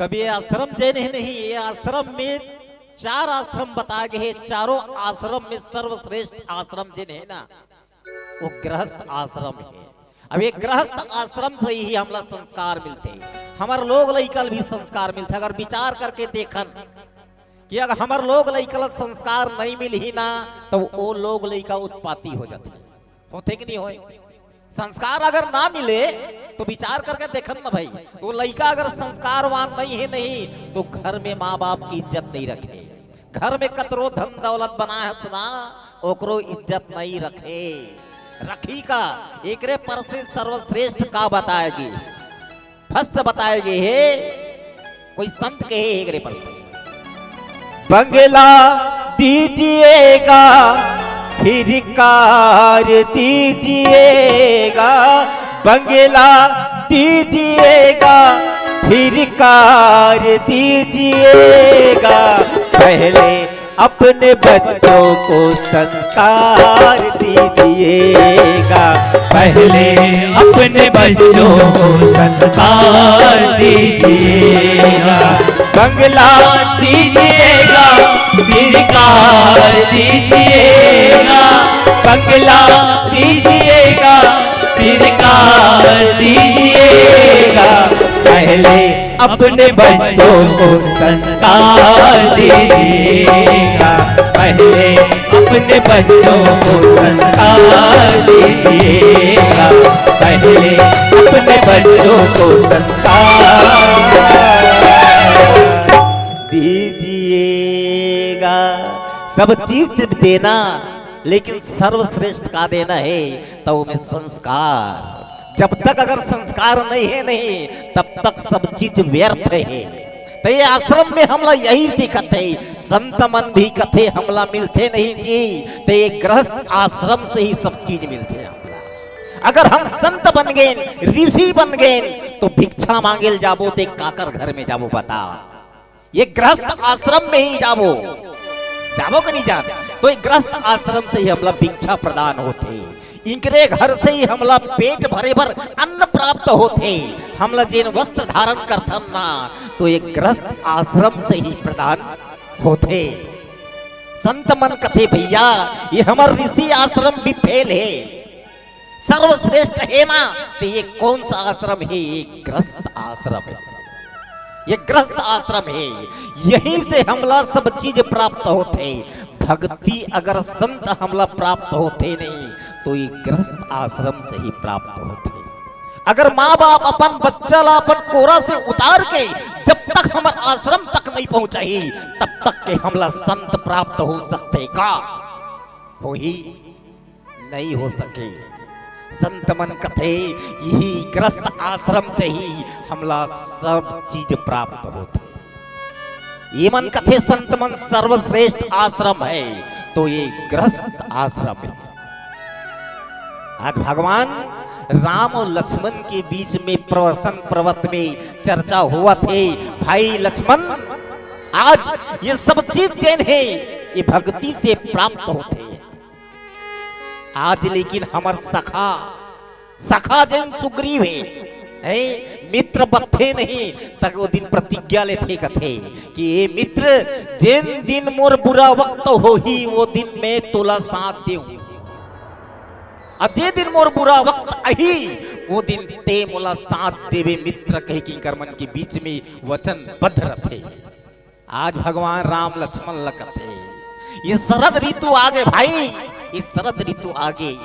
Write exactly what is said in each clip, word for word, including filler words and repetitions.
तब ये आश्रम जेन हे नहीं, ये आश्रम में चार आश्रम बताए गए हे। चारों आश्रम में सर्वश्रेष्ठ आश्रम जेन हे ना, वो गृहस्थ आश्रम हे। अब ये गृहस्थ आश्रम से ही हमला संस्कार मिलथे, हमर लोग लइका ल भी संस्कार मिलथे। अगर विचार करके देखन कि अगर हमर लोग लइका ल संस्कार नहीं मिलही ना, तो वो लोग लइका उत्पाती हो जाथे, होथे कि नहीं होय? संस्कार अगर ना मिले तो विचार करके देखन ना भाई, वो लइका अगर संस्कारवान नहीं हे नहीं, तो घर में माँ बाप की इज्जत नहीं रखे, घर में कतरो धन दौलत बनाए हस ना, ओकरो इज्जत नहीं रखे। रखही का? एकरे पर से सर्वश्रेष्ठ का बताए गे, फर्स्ट बताए गे हे, कोई संत कहे हे एकरे पर से, बंगला दीजिएगा, फिर कार दीजिएगा, बंगला दीजिएगा, फिर कार दीजिएगा, पहले अपने बच्चों को संस्कार दीजिएगा, पहले अपने बच्चों को संस्कार दीजिएगा। बंगला दीजिएगा, फिर कार दीजिएगा। बंगला दीजिएगा, फिर कार दीजिएगा। पहले अपने बच्चों को संस्कार दीजिएगा, पहले अपने बच्चों को संस्कार दीजिएगा, पहले अपने बच्चों को संस्कार दीजिएगा। सब चीज देना, लेकिन सर्वश्रेष्ठ का देना हे, तो ओमे संस्कार। जब तक अगर संस्कार नहीं हे नहीं, तब तक सब चीज व्यर्थ हे। तो ये आश्रम में हमला यही सीखत हे, संत मन भी कथे हमला मिलथे नहीं जी, तो ये गृहस्थ आश्रम से ही सब चीज मिलथे हमला। अगर हम संत बन गेन, ऋषि बन गेन, तो भिक्षा मांगे ल जाबो, ते काकर घर में जाबो बता? ये गृहस्थ आश्रम में ही जाबो, जाबो कि नहीं जान? तो ये गृहस्थ आश्रम से ही हमला भिक्षा प्रदान होथे, इनकरे घर से ही हमला पेट भरे बर अन्न प्राप्त होथे, हमला जेन वस्त्र धारण करथन ना, तो ये गृहस्थ आश्रम से ही प्रदान होथे। संत मन कथे, भैया, ये हमर ऋषि आश्रम भी फेल हे, सर्वश्रेष्ठ हे ना, तो ये कौन सा आश्रम हे? ये गृहस्थ आश्रम हे, ये गृहस्थ आश्रम हे, यहीं से हमला सब चीज प्राप्त होथे। भक्ति अगर संत हमला प्राप्त होथे नहीं, तो ये गृहस्थ आश्रम से ही प्राप्त होथे। अगर माँ बाप अपन बच्चा ला अपन कोरा से उतार के जब तक हमर आश्रम तक नहीं पहुँचाही, तब तक के हमला संत प्राप्त हो सकथे का? होही? नहीं हो सके। संत मन कथे, यही गृहस्थ आश्रम से ही हमला सब चीज प्राप्त होथे। ये मन कथे, संत मन सर्वश्रेष्ठ आश्रम हे, तो ये गृहस्थ आश्रम हे। आज भगवान राम और लक्ष्मण के बीच में प्रवसन पर्वत में चर्चा होवत हे, भाई लक्ष्मण, आज ये सब चीज जेन हे, ये भक्ति से प्राप्त होथे। आज लेकिन हमर सखा, सखा जेन सुग्रीव हे, हैं, मित्र बथे नहीं, तक वो दिन प्रतिज्ञा लेथे कथे कि ए मित्र, जेन दिन मोर बुरा वक्त होही, वो दिन मैं तोला साथ देहूं। अब जे दिन मोर बुरा वक्त आही, वो दिन ते मोला साथ देबे मित्र, कहे कि इनकर मन के बीच में वचनबद्ध रथे। आज भगवान राम लक्ष्मण ल कथे, ये शरद ऋतु आगे भाई, ये शरद ऋतु आगे,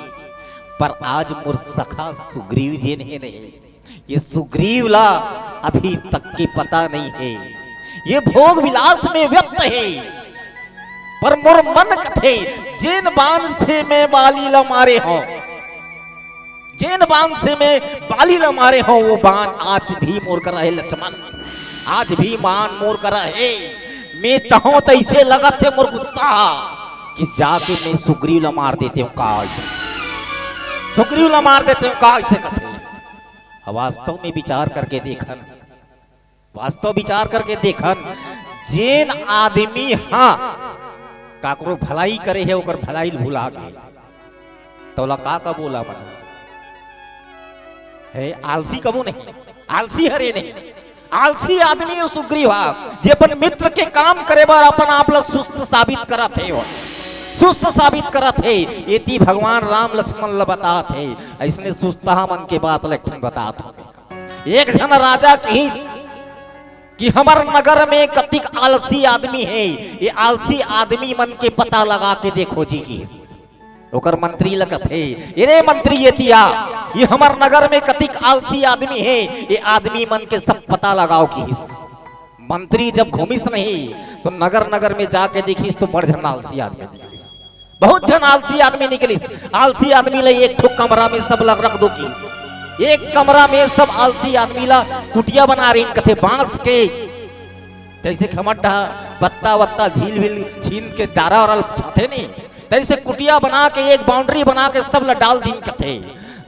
पर आज मोर सखा सुग्रीव जेन हे नहीं, ये सुग्रीव ला अभी तक के पता नहीं हे, ये भोग विलास में व्यस्त हे। पर मोर मन कथे, जेन बाण से मैं बाली ला मारे हों, जेन बाण से मैं बाली ला मारे हों, वो बाण आज भी मोर करा हे लक्ष्मण, आज भी बाण मोर करा हे। मैं चाहों त अइसे लगत हे मोर गुस्सा कि जाके मैं सुग्रीव ला मार देते हूँ का, अइसे सुग्रीव ला मार देते हूँ का, अइसे कथे। अब वास्तव में विचार करके देखन, वास्तव विचार करके देखन, जेन आदमी हा काकरो भलाई करे हे, ओकर भलाई ल भुला गे, त ओला का कबो ला मन हे? आलसी कबो नहीं, आलसी हरे नहीं। आलसी आदमी हे सुग्रीव हा, जे अपन मित्र के काम करे बर अपन आप ला सुस्त साबित करत हे, सुस्त साबित करत हे। एती भगवान राम लक्ष्मण ला बतात हे, अइसने सुस्तहा मन के बात ला एक ठन बतात हों। एक झन राजा कहिस कि हमर नगर में कतिक आलसी आदमी हे, ये आलसी आदमी मन के पता लगा के देखो जी, कहिस। ओकर मंत्री ल कथे, "ए रे मंत्री, एती आ, ये हमर नगर में कतिक आलसी आदमी हे, ये आदमी मन के सब पता लगाओ," किहिस। मंत्री जब घूमिस नहीं, तो नगर नगर में जाके देखिस, तो बड़ झन आलसी आदमी निकलिस, बहुत झन आलसी आदमी निकलिस। आलसी आदमी ल एक ठो कमरा में सब ल रख दो, किहिस। एक कमरा में सब आलसी आदमी ल कुटिया बना रहिन, कथे बांस के, जइसे खमट डहा बत्ता वत्ता झील वील छीन के डारा वारा ल बिछाथे नहीं, तइसे कुटिया बना के, एक boundary बना के सब ल डाल दीन कथे।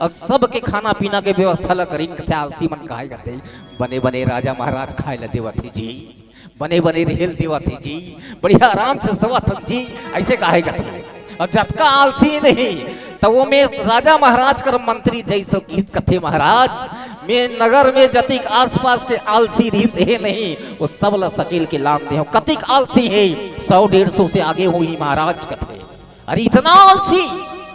अउ सबके खाना पीना के व्यवस्था ल करीन कथे। आलसी मन कहे कथे, "बने बने राजा महाराज खाए ल देवत हे जी, बने बने रेहे ल देवत हे जी, बढ़िया आराम से सोवत हन जी," अइसे कहे कथे। अउ जतका आलसी नहीं, त वो में राजा महाराज कर मंत्री जइसे किहिस कथे, "महाराज, में नगर में जतिक आसपास के आलसी रिहिस हे नहीं, वो सब ल सकेल के लान देहों।" कतिक आलसी हे, सौ डेढ़ सौ से आगे होही महाराज कथे। "अरे इतना आलसी,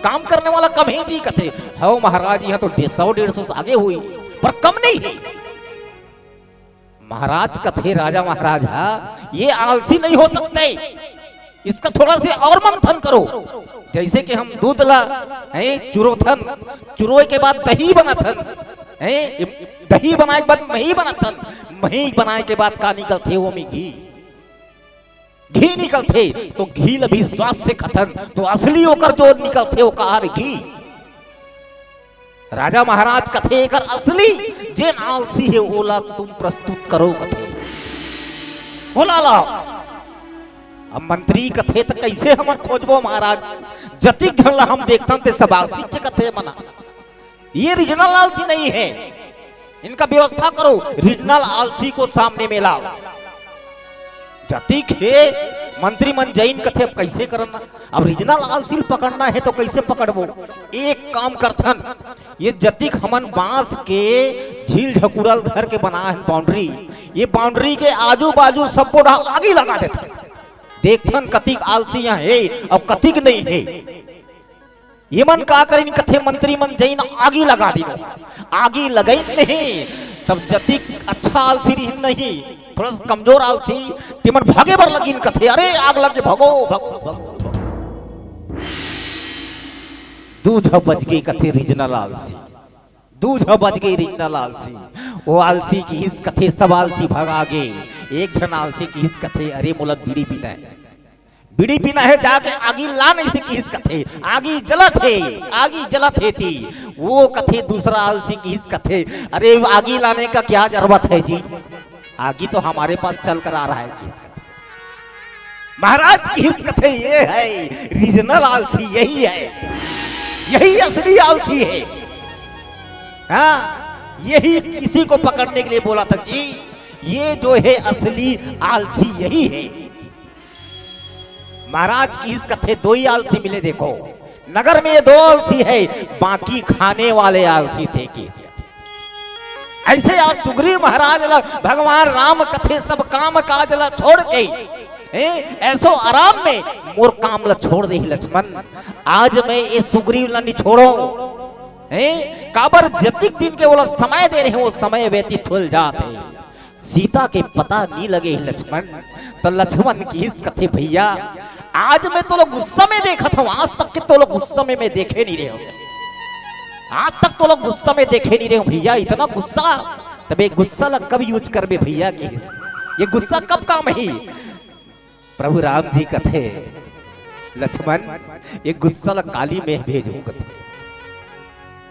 काम करने वाला कम हे जी?" कथे, "हव महाराज, इहाँ तो डे-, सौ डेढ़ सौ से आगे होही, पर कम नहीं हे।" महाराज कथे, राजा महाराज हा, "ये आलसी नहीं हो सकते, इसका थोड़ा से और मंथन करो।" जइसे कि हम दूध ला, हैं, चुरोथन, चुरोय के बाद दही बनाथन, हैं, दही बनाए के बाद मही बनाथन, मही बनाए के बाद का निकलथे, वो में घी, घी निकलथे, तो घी ल भी स्वाद से खाथन, तो असली ओकर जो निकलथे, वो का हरे, घी। राजा महाराज कथे, "एकर असली जेन आलसी हे, ओला तुम प्रस्तुत करो," कथे, "ओला लाओ।" अब मंत्री कथे, "त कइसे हमन खोजबो महाराज? जतिक झन ला हम देखथन, ते सब आलसी च कथे मना। ये original आलसी नहीं हे, इनका व्यवस्था करो, original आलसी को सामने में लाओ।" जतिक हे मंत्री मन जइन कथे, "अब कइसे करना? अब original आलसी ल पकड़ना हे तो कइसे पकड़बो? एक काम करथन, ये जतिक हमन बांस के झील झकुरल घर के बनाए हन boundary, ये boundary के आजू बाजू सब्बो डहा आगी लगा देथन, देखथन कतिक आलसी इहाँ हे अउ कतिक नहीं हे।" ये मन का करिन कथे, मंत्री मन जइन आगी लगा दीन, आगी लगाइन नहीं, तब जतिक अच्छा आलसी रिहिन नहीं, थोड़ा सा कमजोर आलसी, ते मन भागे बर लगिन कथे, "अरे आग लग गे, भगो, भगो, भगो।" दू झ बच गे कथे original आलसी, दू झ बच गे original आलसी। वो आलसी किहिस कथे, "सब आलसी भगा गे।" एक झन आलसी किहिस कथे, "अरे मोला बीड़ी पीना हे।" बीड़ी पीना हे, जाके आगी ला नहीं से किहिस कथे, आगी जलत हे, आगी जलत हे ती। वो कथे दूसरा आलसी किहिस कथे, "अरे आगी लाने का क्या जरूरत है जी, आगी तो हमारे पास चल कर आ रहा है," किहिस कथे। महाराज किहिस कथे, "ये है original आलसी, यही है, यही असली आलसी है।" हाँ, यही इसी को पकड़ने के लिए बोला था जी, ये जो है असली आलसी यही है। महाराज किहिस कथे, "दो ही आलसी मिले देखो, नगर में ये दो आलसी है, बाकी खाने वाले आलसी थे," किहिस। अइसे आज सुग्रीव महाराज ला भगवान राम कथे, सब काम काज ला छोड़ के, हैं, ऐसो आराम में मोर काम ला छोड़ दे लक्ष्मण। आज मैं ये सुग्रीव ला नहीं छोड़ो, हैं, काबर जतिक दिन के ओला समय दे रहे हो, समय व्यतीत होल जात हे। सीता के पता नहीं लगे हे लक्ष्मण। त लक्ष्मण किहिस कथे, "भैया, आज मैं तोला गुस्सा में देखत हूँ, आज तक के तोला गुस्सा में मैं देखे नहीं रहे हूँ, आज तक तोला गुस्सा में देखे नहीं रहे हूँ भैया, इतना गुस्सा।" "तबे गुस्सा ला कब use करबे भैया?" किहिस, "ये गुस्सा कब काम ही?" प्रभु राम जी कथे, "लक्ष्मण, ये गुस्सा ला काली में भेजहूं," कथे।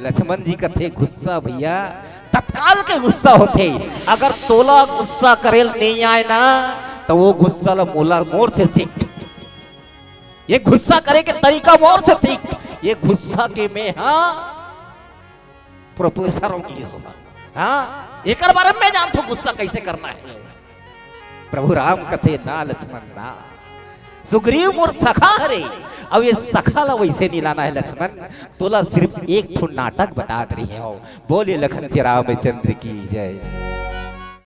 लक्ष्मण जी कथे, "गुस्सा भैया तत्काल के गुस्सा होथे, अगर तोला गुस्सा करे ल नहीं आए ना, तो वो गुस्सा ला मोला, मोर से सीख। ये गुस्सा करे के तरीका मोर से सीख। ये गुस्सा के में हा professor हो गे हे।" हाँ, एकर बारे में मैं जानथों गुस्सा कैसे करना है। प्रभु राम कथे, "ना लक्ष्मण ना, सुग्रीव मोर सखा हरे, अब ये सखा ला वैसे नहीं लाना है लक्ष्मण, तोला सिर्फ एक ठो नाटक बता दे रहे हो।" बोले लखन श्री रामचंद्र की जय।